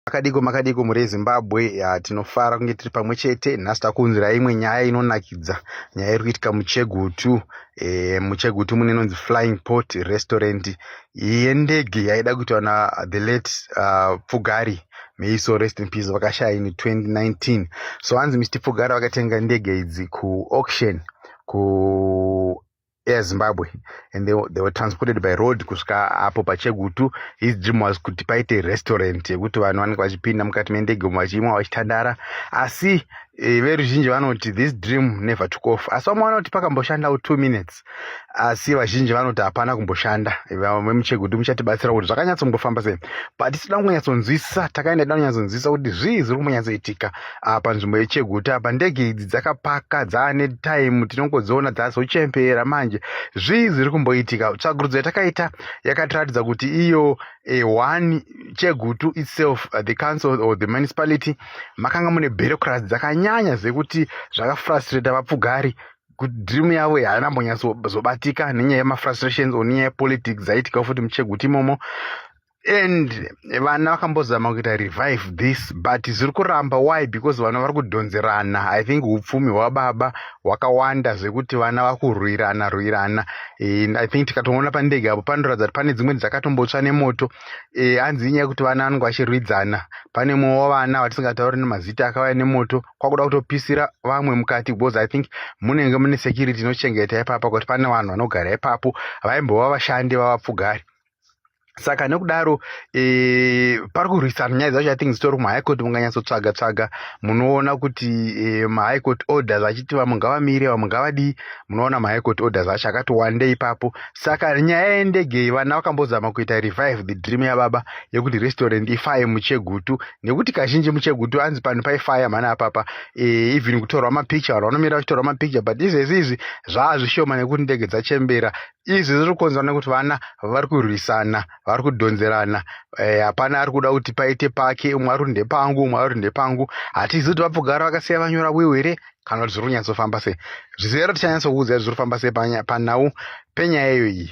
Makadiko, makadiko mhuri yeZimbabwe? Ya, tinofara kunge tiri pamwe chete nhasi. Takuunzirai imwe nyaya inonakidza, nyaya iri kuitika muChegutu. Muchegutu mune inonzi Flying Pot Restaurant yendege yaida kuitwa na the late Pfugari, may so rest in peace, vakashaya in 2019. So hanzi Mr Pfugari vakatenga ndege idzi kuauction ku Air Zimbabwe and they were transported by road kusvika apo paChegutu. His dream was kuti paite restaurant yekuti vanhu vanenge vachipinda mukati mendege umu vachimwa, vachitandara. Asi veruzhinji vanoti this dream never took off. Asi vamwe vanoti pakamboshandawo 2 minutes, asi vazhinji vanoti hapana kumboshanda. Vamwe muChegutu muchatibatsira kuti zvakanyatsombofamba sei, but tinoda kunyatsonzwisisa. Takaenda da kunyatsonzwisisa kuti zvii zviri kumbonyatsoitika panzvimbo yeChegutu apa. Ndege idzi dzakapaka dzaane time, tinongodziona dzazochembera manje. Zvii zviri kumboitika? Tsvagurudzo yatakaita yakatiratidza kuti iyo one, Chegutu itself, the council or the municipality, makanga mune bureaucracy dzakanyanya zvekuti zvakafrustrata vaPfugari kuti dream yavo haina mbonyatsozobatika nenyaya yemafrustrations or nenyaya yepolitics dzaiitikawo futi muChegutu imomo. And vana vakambozama kuita revive this, but zviri kuramba. Why? Because vana vari kudhonzerana. I think upfumi hwababa hwakawanda zvekuti vana vakurwirana rwirana. I think tikatoona pandege apo panoratidza kuti pane dzimweni dzakatombotsva nemoto. Hanzi inyaya yekuti vana vanenge vachirwidzana. Pane mumwe wavana vatisingatauri nemazita akauya nemoto kwakuda kutopisira vamwe mukati, because I think munenge mune security inochengeta ipapa, kuti pane vanhu vanogara ipapo vaimbova vashandi vavaPfugari. Saka nekudaro pari kurwisana. Nyaya dzacho, I think, dzitori kumahigh court. Munganyatsotsvaga tsvaga, munoona kuti mahigh court orders achiti vamwe ngavamire, vamwe ngavadii. Munoona mahigh court orders acho akati wandei ipapo. Saka nyaya yendege, vana vakambozama kuita revive the dream yababa yekuti restaurant ifaye muChegutu, nekuti kazhinji muChegutu anzi panhu paifaya mhani apapa. Even kutorwa mapicture, vanhu vanomira vachitorwa mapicture, but izvezvi izvi zvaazvishoma nekuti ndege dzachembera. Izvi zviri kukonzerwa nekuti vana vari kurwisana, vari kudhonzerana. Hapana ari kuda kuti paite pake. Umwe ari kuti ndepangu, umwe ari kuti ndepangu. Hatizivi kuti vaPfugari vakasiya vanyora will here kana kuti zviri kunyatsofamba sei. Zvizere tichanyatsokuudzai zviri kufamba sei panhau penyaya iyoyi.